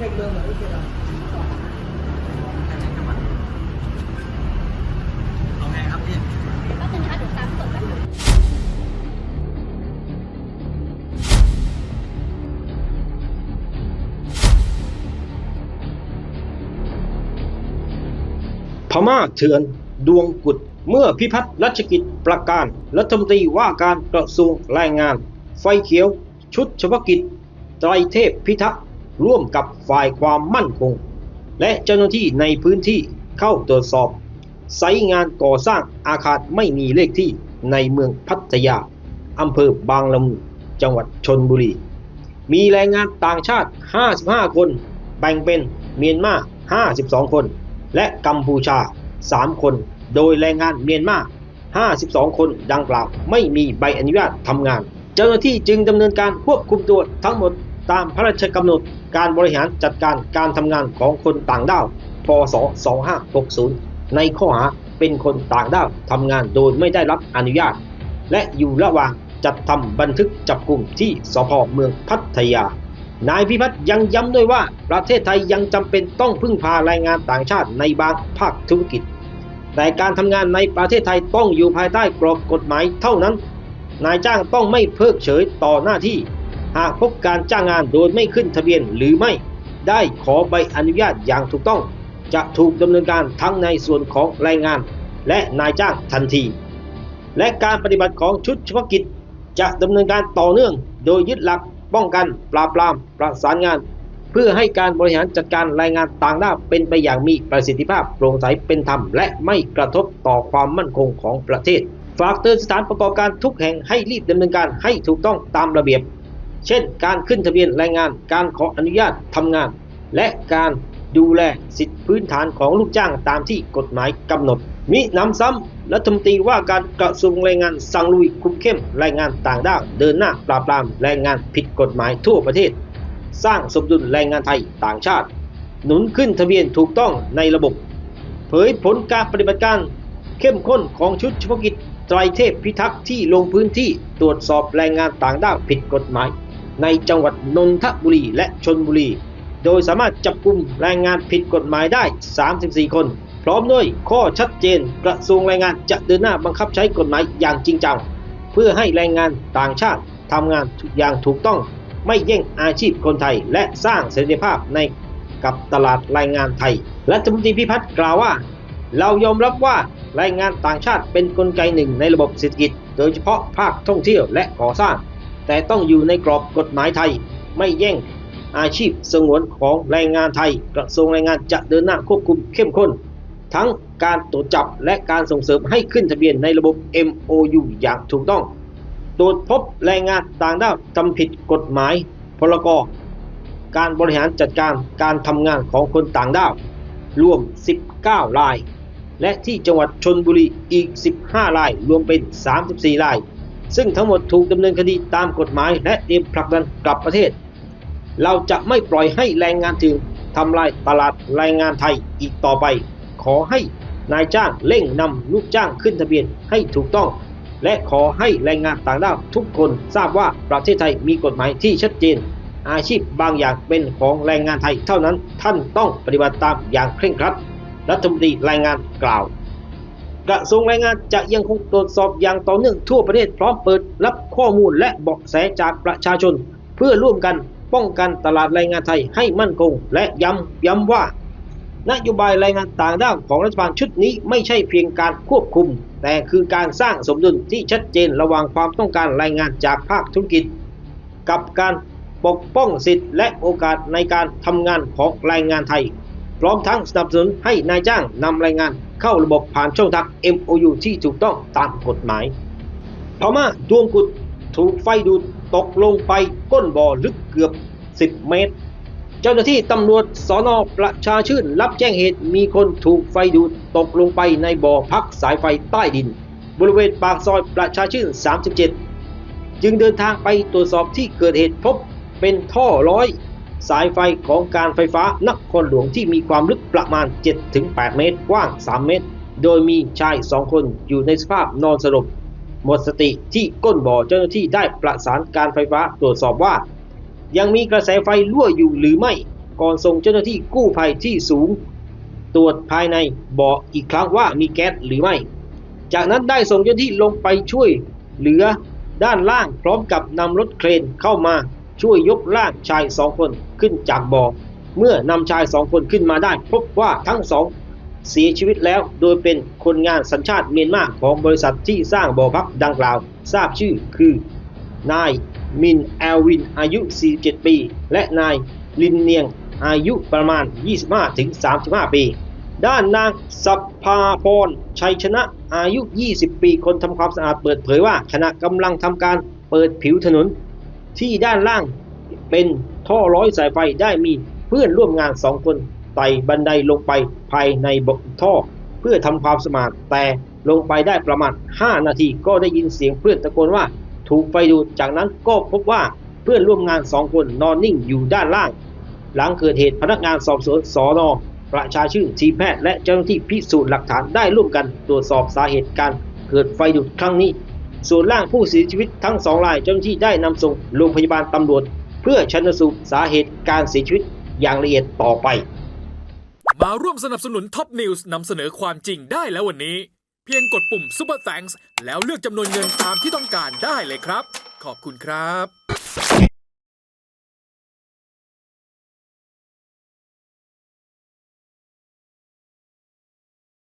ພະມ້າເຖື່ອນ ດວງກຸດ ເມື່ອພິພັດ ລັດຊະກິດ ປະການ ລັດຖະມົນຕີວ່າການກະຊວງແຮງງານ ໄຟຂຽວ ຊຸດສະເພາະກິດ ໄຕຣເທບພິທັກ ຮ່ວມກັບຝ່າຍຄວາມໝັ້ນຄົງ ແລະ ເຈົ້າໜ້າທີ່ໃນພື້ນທີ່ເຂົ້າກວດສອບ ໄຊງານກໍ່ສ້າງອາຄານໄມ່ມີເລກທີ່ ໃນເມືອງພັດທະຍາ ອຳເພີບາງລະມຸງ ຈັງຫວັດຊົນບຸລີ ມີແຮງງານຕ່າງຊາດຫ້າສິບຫ້າຄົນ, ແບ່ງເປັນມຽນມາຫ້າສິບສອງຄົນ ແລະ ກຳປູຊາສາມຄົນ, ໂດຍແຮງງານມຽນມາຫ້າສິບສອງຄົນດັ່ງກ່າວໄມ່ມີໃບອະນຸຍາດທຳງານ. ເຈົ້າໜ້າທີ່ຈຶ່ງດຳເນີນການຄວບຄຸມຕົວທັງໝົດຕາມພະລາຊະກຳນົດການບໍລິຫານຈັດການການທຳງານຂອງຄົນຕ່າງດ້າວ ພ.ສ. ສອງຫ້າຫົກສູນ ໃນຂໍ້ຫາເປັນຄົນຕ່າງດ້າວທຳງານໂດຍໄມ່ໄດ້ຮັບອະນຸຍາດ ແລະ ຢູ່ລະຫວ່າງ ຈັດທຳບັນທຶກຈັບກຸມທີ່ ສພ ເມືອງພັດທະຍາ. ນາຍພິພັດຍັງຢ້ຳດ້ວຍວ່າ ປະເທດໄທຍັງຈຳເປັນຕ້ອງເພິ່ງພາແຮງງານຕ່າງຊາດໃນບາງພາກທຸລະກິດ, ແຕ່ການທຳງານໃນປະເທດໄທຕ້ອງຢູ່ພາຍໃຕ້ກອບກົດໝາຍເທົ່ານັ້ນ. ນາຍຈ້າງຕ້ອງໄມ່ເພີກເສີຍຕໍ່ໜ້າທີ່. ຫາກພົບການຈ້າງງານໂດຍໄມ່ຂຶ້ນທະບຽນ ຫຼື ໄມ່ໄດ້ຂໍໃບອະນຸຍາດຢ່າງຖືກຕ້ອງ ຈະຖືກດຳເນີນການທັງໃນສ່ວນຂອງແຮງງານ ແລະ ນາຍຈ້າງທັນທີ. ແລະ ການປະຕິບັດຂອງຊຸດສະເພາະກິດຈະດຳເນີນການຕໍ່ເນື່ອງ ໂດຍຍຶດຫຼັກປ້ອງກັນ, ປາບປາມ, ປະສານງານ ເພື່ອໃຫ້ການບໍລິຫານຈັດການແຮງງານຕ່າງດ້າວເປັນໄປຢ່າງມີປະສິດທິພາບ, ໂປ່ງໃສ, ເປັນທຳ ແລະ ໄມ່ກະທົບຕໍ່ຄວາມໝັ້ນຄົງຂອງປະເທດ. ຝາກເຕືອນສະຖານປະກອບການທຸກແຫ່ງໃຫ້ຣີບດຳເນີນການໃຫ້ຖືກຕ້ອງຕາມລະບຽບ ເຊັ່ນ ການຂຶ້ນທະບຽນແຮງງານ, ການຂໍອະນຸຍາດທຳງານ ແລະ ການດູແລສິດພື້ນຖານຂອງລູກຈ້າງຕາມທີ່ກົດໝາຍກຳນົດ. ມິໜຳຊ້ຳ, ລັດຖະມົນຕີວ່າການກະຊວງແຮງງານສັ່ງລຸຍຄຸມເຂັ້ມແຮງງານຕ່າງດ້າວ, ເດີນໜ້າປາບປາມແຮງງານຜິດກົດໝາຍທົ່ວປະເທດ, ສ້າງສົມດຸນແຮງງານໄທຕ່າງຊາດ, ໜູນຂຶ້ນທະບຽນຖືກຕ້ອງໃນລະບົບ. ເຜີຍຜົນການປະຕິບັດການເຂັ້ມຂົ້ນຂອງຊຸດສະເພາະກິດ ໄຕຣເທບພິທັກ ທີ່ລົງພື້ນທີ່ກວດສອບແຮງງານຕ່າງດ້າວຜິດກົດໝາຍໃນຈັງຫວັດນົນທະບູລີ ແລະ ຊົນບູລີ ໂດຍສາມາດຈັບກຸມແຮງງານຜິດກົດໝາຍໄດ້ສາມສິບສີ່ຄົນ. ພ້ອມດ້ວຍຂໍ້ຊັດເຈນ, ກະຊວງແຮງງານຈະເດີນໜ້າບັງຄັບໃຊ້ກົດໝາຍຢ່າງຈິງຈັງ ເພື່ອໃຫ້ແຮງງານຕ່າງຊາດ ທຳງານຢ່າງຖືກຕ້ອງ, ໄມ່ແຍ່ງອາຊີບຄົນໄທ ແລະ ສ້າງເສລີພາບໃນກັບຕະຫຼາດແຮງງານໄທ. ລັດຖະມົນຕີພິພັດກ່າວວ່າ, ລາວຍອມຮັບວ່າແຮງງານຕ່າງຊາດເປັນກົນໄກໜຶ່ງໃນລະບົບເສດຖະກິດ, ໂດຍສະເພາະພາກທ່ອງທ່ຽວ ແລະ ກໍ່ສ້າງ, ແຕ່ຕ້ອງຢູ່ໃນກອບກົດໝາຍໄທ, ໄມ່ແຍ່ງອາຊີບສະຫງວນຂອງແຮງງານໄທ. ກະຊວງແຮງງານຈະເດີນໜ້າຄວບຄຸມເຂັ້ມຂົ້ນ ທັງການກວດຈັບ ແລະ ການສົ່ງເສີມໃຫ້ຂຶ້ນທະບຽນໃນລະບົບ ເອັມໂອຢູ ຢ່າງຖືກຕ້ອງ. ກວດພົບແຮງງານຕ່າງດ້າວທຳຜິດກົດໝາຍ ພລກ ການບໍລິຫານຈັດການການທຳງານຂອງຄົນຕ່າງດ້າວ ລວມສິບເກົ້າລາຍ ແລະ ທີ່ຈັງຫວັດຊົນບຸລີອີກສິບຫ້າລາຍ, ລວມເປັນສາມສິບສີ່ລາຍ, ຊຶ່ງທັງໝົດຖືກດຳເນີນຄະດີຕາມກົດໝາຍ ແລະ ຕຽມຜັກດັນກັບປະເທດ. ລາວຈະໄມ່ປ່ອຍໃຫ້ແຮງງານເຖື່ອນທຳລາຍຕະຫຼາດແຮງງານໄທອີກຕໍ່ໄປ. ຂໍໃຫ້ນາຍຈ້າງເລັ່ງນຳລູກຈ້າງຂຶ້ນທະບຽນໃຫ້ຖືກຕ້ອງ ແລະ ຂໍໃຫ້ແຮງງານຕ່າງດ້າວທຸກຄົນຊາບວ່າປະເທດໄທມີກົດໝາຍທີ່ຊັດເຈນ. ອາຊີບບາງຢ່າງເປັນຂອງແຮງງານໄທເທົ່ານັ້ນ, ທ່ານຕ້ອງປະຕິບັດຕາມຢ່າງເຄັ່ງຄັດ, ລັດຖະມົນຕີແຮງງານກ່າວ. ກະຊວງແຮງງານຈະຍັງຄົງກວດສອບຢ່າງຕໍ່ເນື່ອງທົ່ວປະເທດ, ພ້ອມເປີດຮັບຂໍ້ມູນ ແລະ ເບາະແສຈາກປະຊາຊົນ ເພື່ອຮ່ວມກັນປ້ອງກັນຕະຫຼາດແຮງງານໄທໃຫ້ໝັ້ນຄົງ ແລະ ຢ້ຳ, ຢ້ຳວ່າ ນະໂຍບາຍແຮງງານຕ່າງດ້າວຂອງລັດຖະບານຊຸດນີ້ໄມ່ໃຊ່ພຽງການຄວບຄຸມ, ແຕ່ຄືການສ້າງສົມດຸນທີ່ຊັດເຈນລະຫວ່າງຄວາມຕ້ອງການແຮງງານຈາກພາກທຸລະກິດ ກັບການປົກປ້ອງສິດ ແລະ ໂອກາດໃນການທຳງານຂອງແຮງງານໄທ, ພ້ອມທັງສະໜັບສະໜູນໃຫ້ນາຍຈ້າງນຳແຮງງານເຂົ້າລະບົບຜ່ານຊ່ອງທາງ ເອັມໂອຢູ ທີ່ຖືກຕ້ອງຕາມກົດໝາຍ. ພະມ້າດວງກຸດ ຖືກໄຟດູດຕົກລົງໄປກົ້ນບໍ່ເລິກເກືອບສິບເມດ. ເຈົ້າໜ້າທີ່ຕຳຫຼວດ ສນ ປະຊາຊື່ນ ຮັບແຈ້ງເຫດມີຄົນຖືກໄຟດູດຕົກລົງໄປໃນບໍ່ພັກສາຍໄຟໃຕ້ດິນ ບໍລິເວນປາກຊອຍປະຊາຊື່ນ ສາມສິບເຈັດ ຈຶ່ງເດີນທາງໄປກວດສອບທີ່ເກີດເຫດ, ພົບເປັນທໍ່ລອຍສາຍໄຟຂອງການໄຟຟ້ານະຄອນຫຼວງທີ່ມີຄວາມເລິກປະມານເຈັດເຖິງແປດເມດ, ກວ້າງສາມເມດ, ໂດຍມີຊາຍສອງຄົນຢູ່ໃນສະພາບນອນສະຫຼົບໝົດສະຕິທີ່ກົ້ນບໍ່. ເຈົ້າໜ້າທີ່ໄດ້ປະສານການໄຟຟ້າກວດສອບວ່າ ຍັງມີກະແສໄຟຮົ່ວຢູ່ຫຼືໄມ່. ກ່ອນສົ່ງເຈົ້າໜ້າທີ່ກູ້ໄພທີ່ສູງ ຕວດພາຍໃນບໍ່ອີກຄັ້ງວ່າມີແກັສຫຼືໄມ່. ຈາກນັ້ນໄດ້ສົ່ງເຈົ້າໜ້າທີ່ລົງໄປຊ່ວຍເຫຼືອດ້ານລ່າງ ພ້ອມກັບນຳລົດເຄຣນເຂົ້າມາຊ່ວຍຍົກຮ່າງຊາຍສອງຄົນຂຶ້ນຈາກບໍ່. ເມື່ອນຳຊາຍສອງຄົນຂຶ້ນມາໄດ້ ພົບວ່າທັງສອງເສຍຊີວິດແລ້ວ ໂດຍເປັນຄົນງານສັນຊາດມຽນມາຂອງບໍລິສັດທີ່ສ້າງຫໍພັກດັ່ງກ່າວ ຊາບຊື່ຄື ນາຍ ມິນ ແອລວິນ ອາຍຸສີ່ສິບເຈັດປີ ແລະ ນາຍ ລິນນຽງ ອາຍຸປະມານ ຊາວຫ້າ ເຖິງ ສາມສິບຫ້າປີ. ດ້ານນາງ ສະພາພອນ ໄຊຊະນະ ອາຍຸ ຊາວ ປີ ຄົນທຳຄວາມສະອາດ ເປີດເຜີຍວ່າ ຂະນະກຳລັງທຳການເປີດຜິວຖະໜົນ ທີ່ດ້ານລ່າງເປັນທໍ່ຮ້ອຍສາຍໄຟ ໄດ້ມີເພື່ອນຮ່ວມງານສອງຄົນໄຕ່ບັນໄດລົງໄປພາຍໃນບໍ່ທໍ່ ເພື່ອທຳຄວາມສະອາດ, ແຕ່ລົງໄປໄດ້ປະມານຫ້ານາທີ ກໍໄດ້ຍິນສຽງເພື່ອນຕະໂກນວ່າ ຖືກໄຟດູດ. ຈາກນັ້ນກໍພົບວ່າເພື່ອນຮ່ວມງານສອງຄົນນອນນິ່ງຢູ່ດ້ານລ່າງ. ຫຼັງເກີດເຫດ ພະນັກງານສອບສວນ ສນ ປະຊາຊື່ນ, ທີມແພດ ແລະ ເຈົ້າໜ້າທີ່ພິສູດຫຼັກຖານ ໄດ້ຮ່ວມກັນ ຕວດສອບສາເຫດການເກີດໄຟດູດຄັ້ງນີ້. ສ່ວນຮ່າງຜູ້ເສຍຊີວິດທັງສອງລາຍ ເຈົ້າໜ້າທີ່ໄດ້ນຳສົ່ງໂຮງພະຍາບານຕຳຫຼວດ ເພື່ອຊັນນະສູດສາເຫດການເສຍຊີວິດຢ່າງລະອຽດຕໍ່ໄປ. ມາຮ່ວມສະໜັບສະໜູນ Top News ນຳສະເໜີຄວາມຈິງໄດ້ແລ້ວວັນນີ້. ພຽງກົດປຸ່ມ Super Thanks ແລ້ວເລືອກຈຳນວນເງິນຕາມທີ່ຕ້ອງການໄດ້ເລີຍຄັບ. ຂອບຄຸນຄັບ.